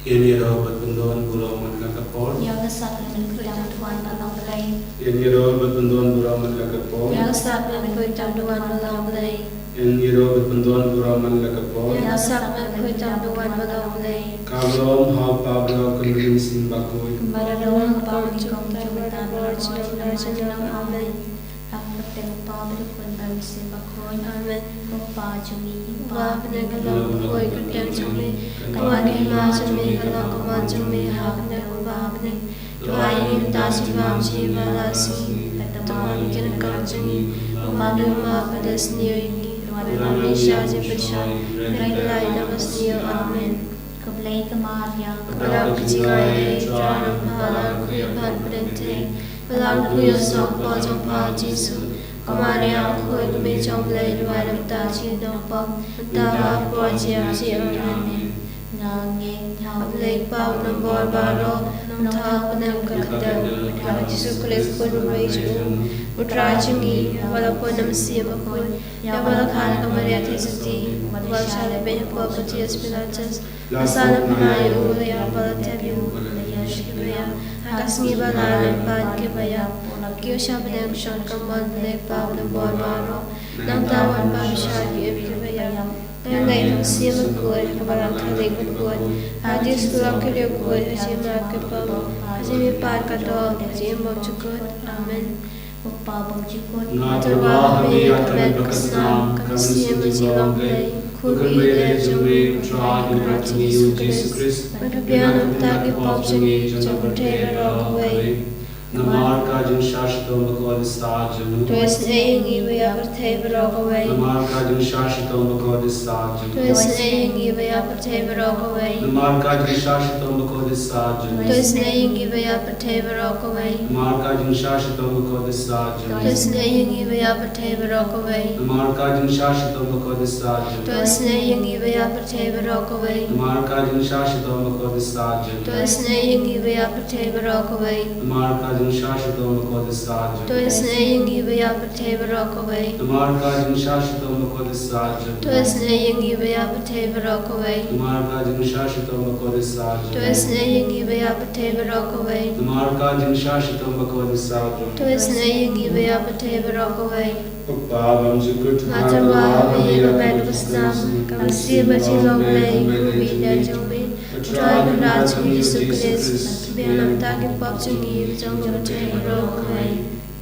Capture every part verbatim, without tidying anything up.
Yn ïaroh bad pyndon burom man la ka por. Ïa ka sakramen khuid tam duwan ba long Blei. Yn ïaroh bad pyndon burom man la ka por. Ïa ka sakramen khuid tam duwan ba long Blei. Yn ïaroh bad pyndon burom man la ka por. Ïa ka sakramen khuid tam duwan ba long Blei. Ka burom ha u Kpa bad ha u Khun Mynsiem Bakhuid. Kumba la long ha ka por nyngkong, junom, junom, junom. Amen. Ha ka kyrteng u Kpa bad u Khun bad u Mynsiem Bakhuid. Amen. Ko Kpa jong ngi uba ha bneng, ka long bakhuid ka kyrteng jong me. Ka wan ka hima jong me, ka long ka mon jong me ha ka bneng kumba ha bneng. Duwai ïa ngi mynta shi bam jingim ba la sngi. Bad tang ïa ki nongkam jong ngi, kumba ngi map pat ïa ngi. Duwai ïa ngi sha jingpynshoi, hynrei kylla ïa ngi na ka sngi. Amen. Khublei ko Maria, ka don ka jingaiei, U Trai u long bad me, bad me phi don ha ki khynnah bad phi don ha ki khynnah. Bad u long u Trai u kpoh jong pha u Jisu. Ko Maria, khuid ka mei jong u Blei, duwai ïa ngi mynta shi nongpop, mynta bad ha ka por jingïap jong ngi. Amen. Nga ngeit ha U Blei Kpa u nongbor baroh, u nongthaw ha bneng bad ha ka khyndew, ha U Jisu Khrist u Khun bariewspah jong U Trai jong ngi, uba la pun na u Mynsiem Bakhuid, ïa uba la kha na ka Maria Theisotti, uba la shah lehbeiñ ha ka por Pontius Pilatus, la sah na bnai, u la ïap, la tep, u la ïaishah ki baïap, ha ka sngi ba lai lyngba ki baïap, u la kiew sha bneng, shong ha ka mon U Blei Kpa u nongbor baroh. Nangta un wan bishar ïa ki im ki baïap. Nga ngeit ha u Mynsiem Bakhuid, ha ka balang Katholik bakhuid, ha ka jingpyllait ki riewkhuid, ha ka jingmap ki pop, ha ka jingmihpat ka doh, ha ka jingim bymjukut. Amen. Ko Kpa bymjukut, nga tyrwa ha me ïa ka met bad ka snam, ka mynsiem bad ka jinglong Blei, u Khun baieit jong me, U Trai Kynrad jong ngi U Jisu Khrist, ban pynbiang na ka bynta ki pop jong ngi, jong ka pyrthei baroh kawei. Namar ka jingshah shitom bakordit sah jong u, to isynei ïa ngi bad ïa ka pyrthei baroh kawei. Namar ka jingshah shitom bakordit sah jong u, to isynei ïa ngi bad ïa ka pyrthei baroh kawei. Namar ka jingshah shitom bakordit sah jong u, to isynei ïa ngi bad ïa ka pyrthei baroh kawei. Namar ka jingshah shitom bakordit sah jong u, to isynei ïa ngi bad ïa ka pyrthei baroh kawei. Namar ka jingshah shitom bakordit sah jong u, to isynei ïa ngi bad ïa ka pyrthei baroh kawei. Namar ka jingshah shitom bakordit sah jong u, to isynei ïa ngi bad ïa ka pyrthei baroh kawei. Namar ka jingshah shitom bakordit sah jong u, to isynei ïa ngi bad ïa ka pyrthei baroh kawei. Namar ka jingshah shitom bakordit sah jong u, to isynei ïa ngi bad ïa ka pyrthei baroh kawei. Namar ka jingshah shitom bakordit sah jong u, to isynei ïa ngi bad ïa ka pyrthei baroh kawei. Namar ka jingshah shitom bakordit sah jong u, to isynei ïa ngi bad ïa ka pyrthei baroh kawei. Ko Kpa bymjukut, nga tyrwa ha me ïa ka met bad ka snam, ka mynsiem bad ka jinglong Blei, u Khun baieit jong me, U Trai Kynrad jong ngi U Jisu Khrist, ban pynbiang na ka bynta ki pop jong ngi, jong ka pyrthei baroh kawei.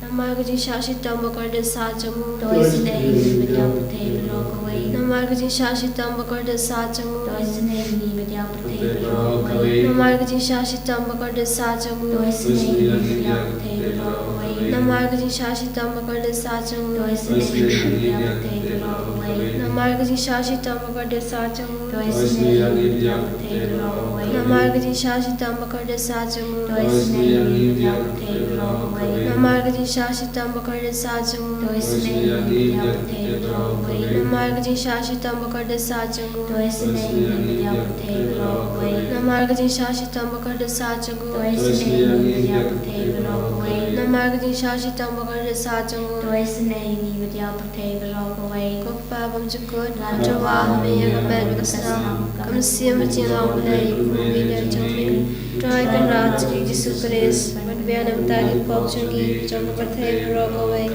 Namar ka jingshah shitom bakordit sah jong u, to isynei ïa ngi bad ïa ka pyrthei baroh kawei. Namar ka jingshah shitom bakordit sah jong u, to isynei ïa ngi bad ïa ka pyrthei baroh kawei. Namar ka jingshah shitom bakordit sah jong u, to isynei ïa ngi bad ïa ka pyrthei baroh kawei. Namar ka jingshah shitom bakordit sah jong u, to isynei ïa ngi bad ïa ka pyrthei baroh kawei. Namar ka jingshah shitom bakordit sah jong u, to isynei ïa ngi bad ïa ka pyrthei baroh kawei. Namar ka jingshah shitom bakordit sah jong u, to isynei ïa ngi bad ïa ka pyrthei baroh kawei. Namar ka jingshah shitom bakordit sah jong u, to isynei ïa ngi bad ïa ka pyrthei baroh kawei. Namar ka jingshah shitom bakordit sah jong u, to isynei ïa ngi bad ïa ka pyrthei baroh kawei. Namar ka jingshah shitom bakordit sah jong u, to isynei ïa ngi bad ïa ka pyrthei baroh kawei. Namar ka jingshah shitom bakordit sah jong u, to isynei ïa ngi bad ïa ka pyrthei baroh kawei. Ko Kpa bymjukut, nga tyrwa ha me ïa ka met bad ka snam, ka mynsiem bad ka jinglong Blei, u Khun baieit jong me, U Trai Kynrad jong ngi U Jisu Khrist, ban pynbiang na ka bynta ki pop jong ngi, jong ka pyrthei baroh kawei.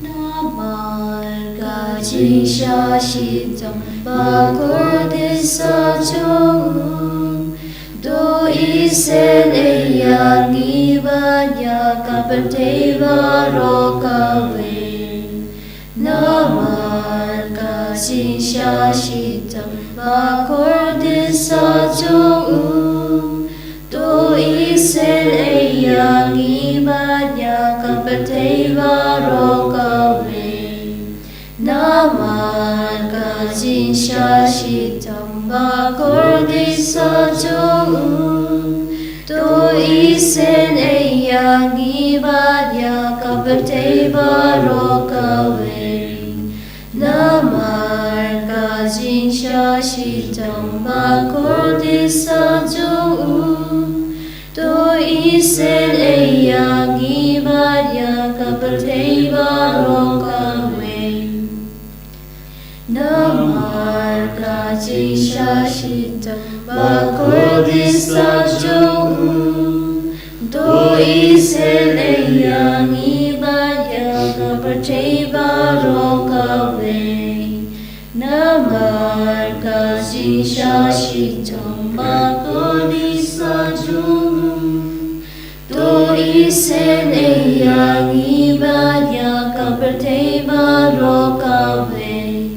Namar ka jingshah shitom bakordit sah jong u, to isynei ïa ngi bad ïa ka pyrthei baroh kawei. Namar ka jingshah shitom bakordit sah jong u, to isynei ïa ngi bad ïa ka pyrthei baroh kawei. Namar ka jingshah shitom bakordit sah jong u, to isynei ïa ngi bad ïa ka pyrthei baroh kawei. Namar ka jingshah shitom bakordit sah jong u, to isynei ïa ngi bad ïa ka pyrthei baroh kawei. Namar ka jingshah shitom bakordit sa jong u. To isynei ïa ngi bad ïa ka pyrthei baroh kawei. Namar ka jingshah shitom bakordit sa jong u. To isynei ïa ngi bad ïa ka pyrthei baroh kawei.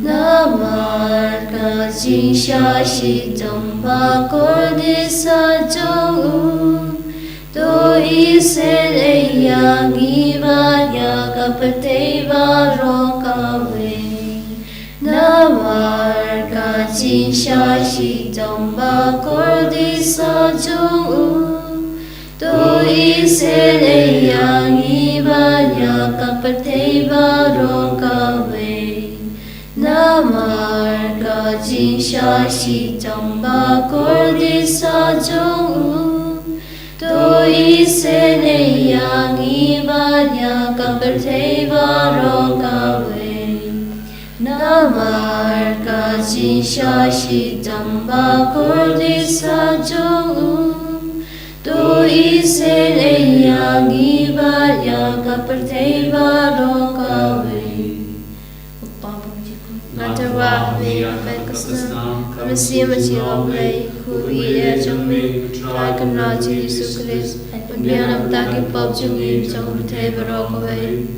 Namar ka jingshah shitom bakordit sa jong u. To isynei ïa ngi bad ïa ka pyrthei baroh kawei. Namar ka jingshah shitom bakordit sa jong u. To isynei ïa ngi bad ïa ka pyrthei baroh kawei. Namar ka jingshah shitom bakordit sa jong u. To isynei ïa ngi bad ïa ka pyrthei baroh kawei. Namar ka jingshah shitom bakordit sa jong u. To isynei ïa ngi bad ïa ka pyrthei baroh kawei. Nga tyrwa ha me, nga met ka snam, ka mynsiem jong U Blei, khublei ïa jong me, Trai Kynrad Jisu Khrist, ban pynbiang na bynta ki pop jong ngi, jong ka pyrthei baroh kawei.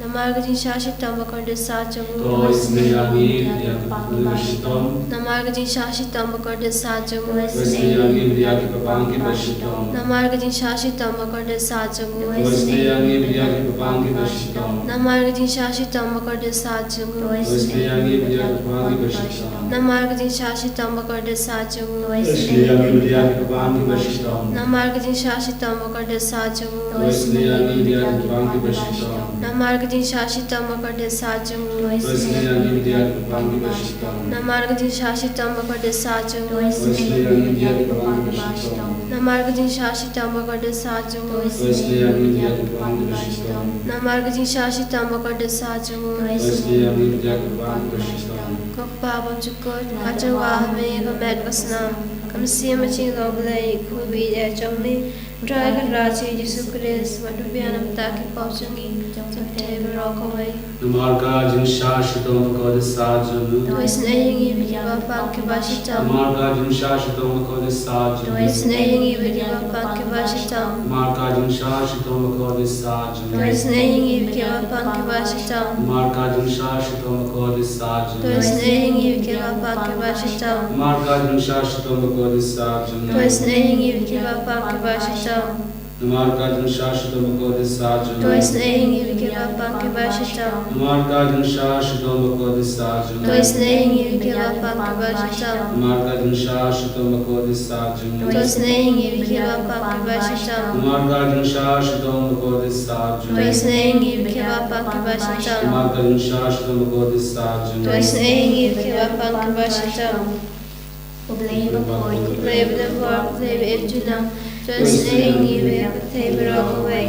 Namar ka jingshah shitom bakordit sa jong u. To isynei ïa ngi bad ïa ka pyrthei bashitom. Namar ka jingshah shitom bakordit sa jong u. To isynei ïa ngi bad ïa ka pyrthei bashitom. Namar ka jingshah shitom bakordit sa jong u. To isynei ïa ngi bad ïa ka pyrthei bashitom. Namar ka jingshah shitom bakordit sa jong u. To isynei ïa ngi bad ïa ka pyrthei bashitom. Namar ka jingshah shitom bakordit sa jong u. To isynei ïa ngi bad ïa ka pyrthei bashitom. Namar ka jingshah shitom bakordit sa jong u. To isynei ïa ngi bad ïa ka pyrthei bashitom. Namar ka jingshah shitom bakordit sa jong u. To isynei ïa ngi bad ïa ka pyrthei bashitom. Namar ka jingshah shitom bakordit sa jong u. To isynei ïa ngi bad ïa ka pyrthei bashitom. Namar ka jingshah shitom bakordit sa jong u. To isynei ïa ngi bad ïa ka pyrthei bashitom. Namar ka jingshah shitom bakordit sa jong u. To isynei ïa ngi bad ïa ka pyrthei bashitom. Ko Kpa bymjukut, nga tyrwa ha me, nga met ka snam, ka mynsiem jong U Blei, khublei ïa jong me, Trai Kynrad Jisu Khrist, ban pynbiang na bynta ki pop jong ngi, jong ka pyrthei baroh kawei. Namar ka jingshah shitom bakordit sa jong u. To isynei ïa ngi bad ki ba pang ki bashitom. Namar ka jingshah shitom bakordit sa jong u. To isynei ïa ngi bad ki ba pang ki bashitom. Namar ka jingshah shitom bakordit sa jong u. To isynei ïa ngi bad ki ba pang ki bashitom. Namar ka jingshah shitom bakordit sa jong u. To isynei ïa ngi bad ki ba pang ki bashitom. Namar ka jingshah shitom bakordit sa jong u. To isynei ïa ngi bad ki ba pang ki bashitom. Namar ka jingshah shitom bakordit sa jong u. To isynei ïa ngi bad ki ba pang ki bashitom. Namar ka jingshah shitom bakordit sa jong u. To isynei ïa ngi bad ki ba pang ki bashitom. Namar ka jingshah shitom bakordit sa jong u. To isynei ïa ngi bad ki ba pang ki bashitom. Namar ka jingshah shitom bakordit sa jong u. To isynei ïa ngi bad ki ba pang ki bashitom. Namar ka jingshah shitom bakordit sa jong u. To isynei ïa ngi bad ki ba pang ki bashitom. U Blei bakhuid, U Blei badonbor, U Blei ba im junom, to isynei ïa ngi bad ïa ka pyrthei baroh kawei.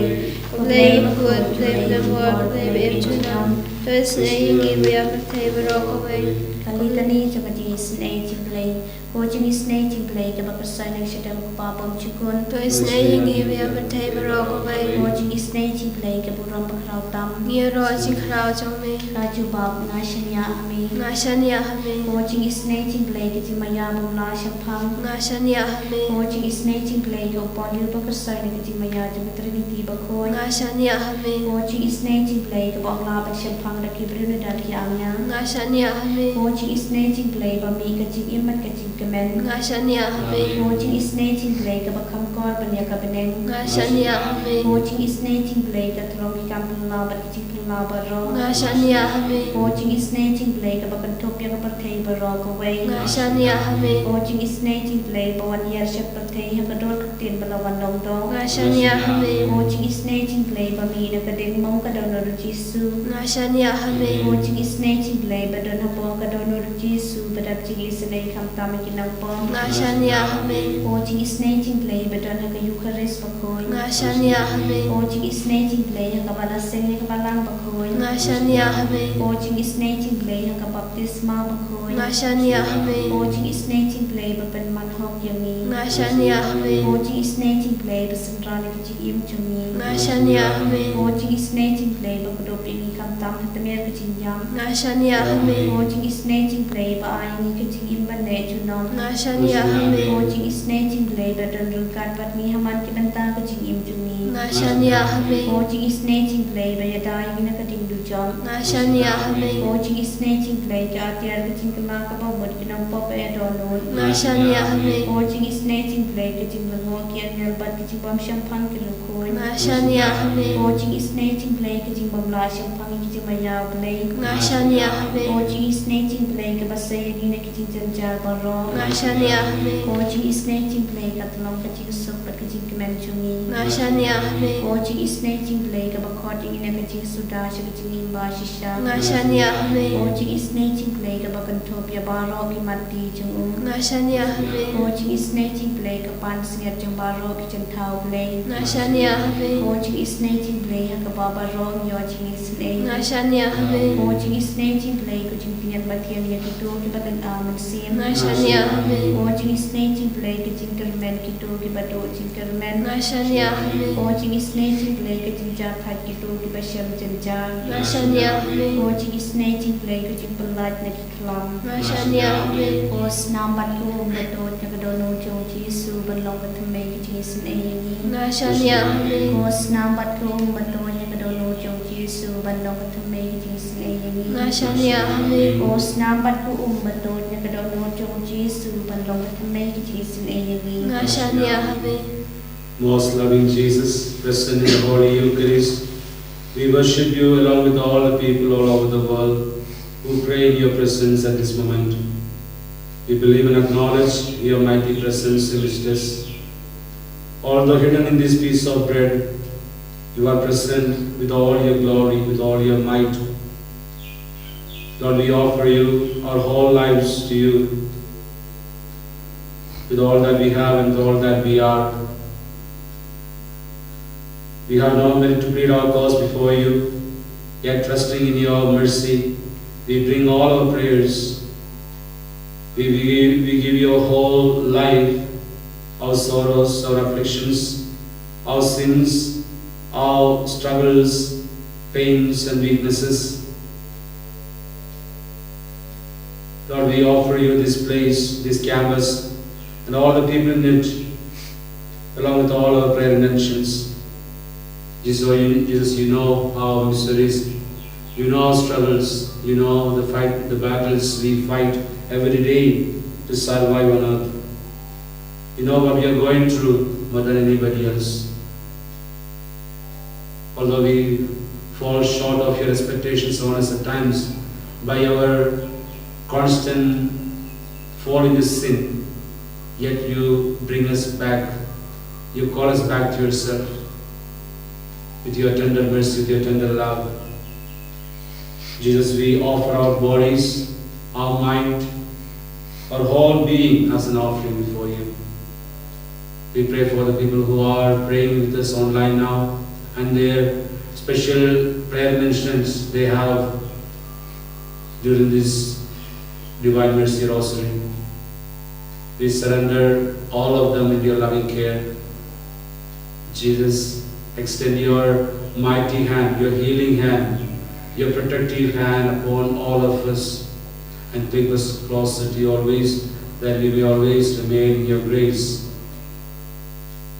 U Blei bakhuid, U Blei badonbor, U Blei ba im junom, to isynei ïa ngi bad ïa ka pyrthei baroh kawei. Ka litani jong ka jingisynei jong U Blei. Ko jingisynei jong U Blei kaba kyrshan na ka shadem U Kpa bymjukut, to isynei ïa ngi bad ïa ka pyrthei baroh kawei. Ko jingisynei jong U Blei ka burom bakhraw tam, ngi ïaroh jingkhraw jong me. Ka jubab, nga shaniah ha me. Nga shaniah ha me. Ko jingisynei jong U Blei ka jingmaïa bymlah shemphang, nga shaniah ha me. Ko jingisynei jong U Blei ka u pon riew ba kyrshan na ka jingmaïa jong ka Trinity bakhuid, nga shaniah ha me. Ko jingisynei jong U Blei kaba ym lah ban shemphang da ki briew ne da ki angel, nga shaniah ha me. Ko jingisynei jong U Blei ba mih ka jingim bad ka jingkmen, nga shaniah ha me. Ko jingisynei jong U Blei kaba kham kor ban ïa ka bneng, nga shaniah ha me. Ko jingisynei jong U Blei ka tyrong ki kam phylla bad ki jingphylla baroh, nga shaniah ha me. Ko jingisynei jong U Blei kaba kynthup ïa ka pyrthei baroh kawei, nga shaniah ha me. Ko jingisynei jong U Blei ba wan ïar sha ka pyrthei ha ka dur ka ktien ba la wan long doh, nga shaniah ha me. Ko jingisynei Jingblei ba mih na ka ding mong ka dohnud u Jisu. Nga shaniah ha me. Ko jingisynei jingblei ba don hapoh ka dohnud u Jisu, ba dap jingisynei khamtam ïa ki nongpop. Nga shaniah ha me. Ko jingisynei jingblei ba don ha ka Eukharist bakhuid. Nga shaniah ha me. Ko jingisynei jingblei ha kaba la seng ïa ka Balang bakhuid. Nga shaniah ha me. Ko jingisynei jingblei ha ka baptisma bakhuid. Nga shaniah ha me. Ko jingisynei jingblei ba pynman hok ïa ngi. Nga shaniah ha me. Ko jingisynei jingblei ba synran ïa ka jingim jong ngi. Nga shaniah ha me. Ko jingisynei jingblei ba kdup ïa ngi khamtam ha tmier ka jingïap. Nga shaniah ha me. Ko jingisynei jingblei ba ai ïa ngi ka jingim ban leh junom. Nga shaniah ha me. Ko jingisynei jingblei ba don ryngkat bad ngi ha man ki bynta ka jingim jong ngi. Nga shaniah ha me. Ko jingisynei jingblei ba ïada ïa ngi na ka ding dujok. Nga shaniah ha me. Ko jingisynei jingblei ka atiar ka jingkylla kaba mut ki nongpop ba ïa dohnud. Nga shaniah ha me. Ko jingisynei jingblei ka jinglyngngoh ki angel bad ka jingbym shemphang ki riewkhuid. Nga shaniah ha me. Ko jingisynei jingblei ka jingbym lah shemphang ïa ki jingmaïa Blei. Nga shaniah ha me. Ko jingisynei jingblei kaba sei ïa ngi na ki jingjynjar baroh. Nga shaniah ha me. Ko jingisynei jingblei ka tyllong ka jingsuk bad ka jingkmen jong ngi. Nga shaniah ha me. Ko jingisynei jingblei kaba khot ïa ngi na ka jingsuda sha ka jingim ba shisha. Nga shaniah ha me. Ko jingisynei jingblei kaba kynthup ïa baroh ki mat die jong u. Nga shaniah ha me. Ko jingisynei jingblei ka pan sngiat jong baroh ki jingthaw Blei. Nga shaniah ha me. Ko jingisynei jingblei ha kaba baroh ngi ïoh jingisynei. Nga shaniah ha me. Ko jingisynei jingblei ko jingpynïap ba thiang ïa kito kiba tang aw mynsiem. Nga shaniah ha me. Ko jingisynei jingblei ka jingkyrmen kito kiba duh jingkyrmen. Nga shaniah ha me. Ko jingisynei jingblei ka jingjahthait kito kiba shem jynjar. Nga shaniah ha me. Ko jingisynei jingblei ka jingpyllait na ki khlam. Nga shaniah ha me. Ko snam bad ka um ba tuid na ka dohnud jong u Jisu ban long ka thymmei ka jingisynei ïa ngi. Nga shaniah ha me. Ko snam bad ka um ba tuid na ka dohnud jong u Jisu ban long ka thymmei ka jingisynei ïa ngi. Nga shaniah ha me. Ko snam bad ka um ba tuid na ka dohnud jong u Jisu ban long ka thymmei ka jingisynei ïa ngi. Nga shaniah ha me. Most loving Jesus, present in the Holy Eucharist, we worship you along with all the people all over the world who pray in your presence at this moment. We believe and acknowledge your mighty presence amidst us. Although hidden in this piece of bread, you are present with all your glory, with all your might. Lord, we offer you our whole lives to you, with all that we have and with all that we are. We have no merit to plead our cause before you, yet trusting in your mercy, we bring all our prayers. We, we, we give your whole life, our sorrows, our afflictions, our sins, our struggles, pains, and weaknesses. Lord, we offer you this place, this campus, and all the people in it, along with all our prayer intentions. Jesus, you, Jesus, you know our miseries, you know our struggles, you know the fight, the battles we fight every day to survive on earth. You know what we are going through more than anybody else. Although we fall short of your expectations and honors at times by our constant fall into sin, yet you bring us back, you call us back to yourself with your tender mercy, with your tender love. Jesus, we offer our bodies, our mind, our whole being as an offering before you. We pray for the people who are praying with us online now and their special prayer intentions they have during this Divine Mercy Rosary. We surrender all of them in your loving care. Jesus, extend your mighty hand, your healing hand, your protective hand upon all of us, and take us closer to you always, that we may always remain in your grace.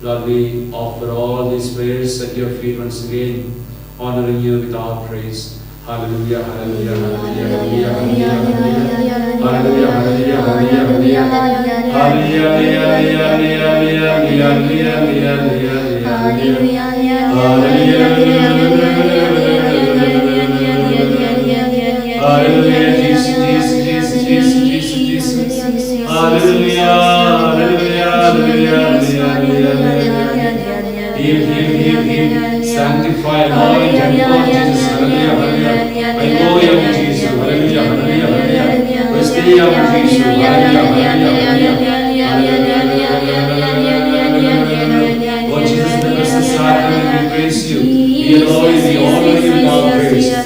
Lord, we offer all these prayers at your feet once again, honoring you with our praise. Hallelujah, hallelujah, hallelujah, hallelujah, hallelujah. Hallelujah, hallelujah, hallelujah, hallelujah. Hallelujah, hallelujah, hallelujah, hallelujah. Hallelujah, Jesus, Jesus, Jesus, Jesus. Hallelujah, hallelujah, hallelujah, hallelujah, hallelujah. Heal, heal, heal, heal. Sanctify.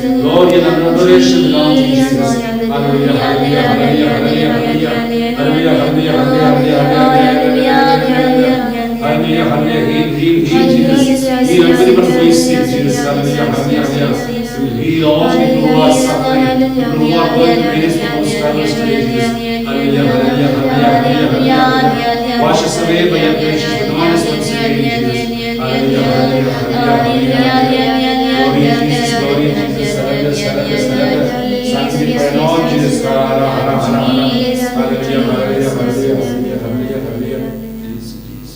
Glory and adoration belong to Jesus. Hallelujah, hallelujah, hallelujah, hallelujah, hallelujah. Hallelujah, hallelujah, hallelujah, hallelujah, hallelujah, hallelujah. Hallelujah, hallelujah. Heal, heal, heal, Jesus. Heal everyone who is sick, Jesus. Hallelujah, hallelujah, hallelujah. Heal all people who are suffering, people who are going through various forms of troubles today, Jesus. Hallelujah, hallelujah, hallelujah, hallelujah, hallelujah. Wash us away by your gracious anointing once again, Jesus. Hallelujah, hallelujah, hallelujah, hallelujah. Glory, Jesus, glory, Jesus. Surrender, surrender, surrender. Sanctify, Lord Jesus. Hara, hara, hara, hara, hara. Hallelujah, hallelujah, hallelujah, hallelujah, hallelujah, hallelujah. Jesus, Jesus.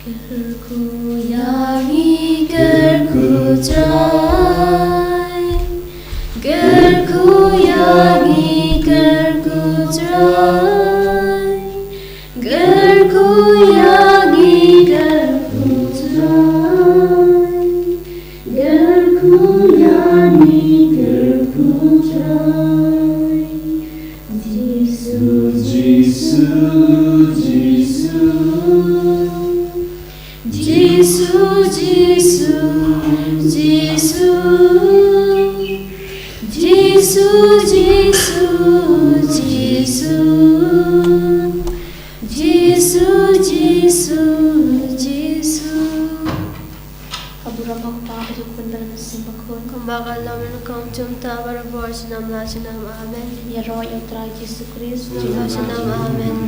Kyrkhu ïa ngi, kyrkhu Trai. Kyrkhu ïa ngi, kyrkhu Trai. Kyrkhu ïa ngi, kyrkhu Trai. Kyrkhu ïa ngi, kyrkhu Trai. Jisu, Jisu, Jisu. Jisu, Jisu, Jisu. Jisu, Jisu, Jisu. Jisu, Jisu, Jisu. Ka burom ha u Kpa, ha u Khun bad ha u Mynsiem Bakhuid. Kumba ka long mynne, kumjuh mynta, baroh por, junom la junom. Amen. Ïaroh ïa u Trai Jisu Khrist. Junom la junom. Amen.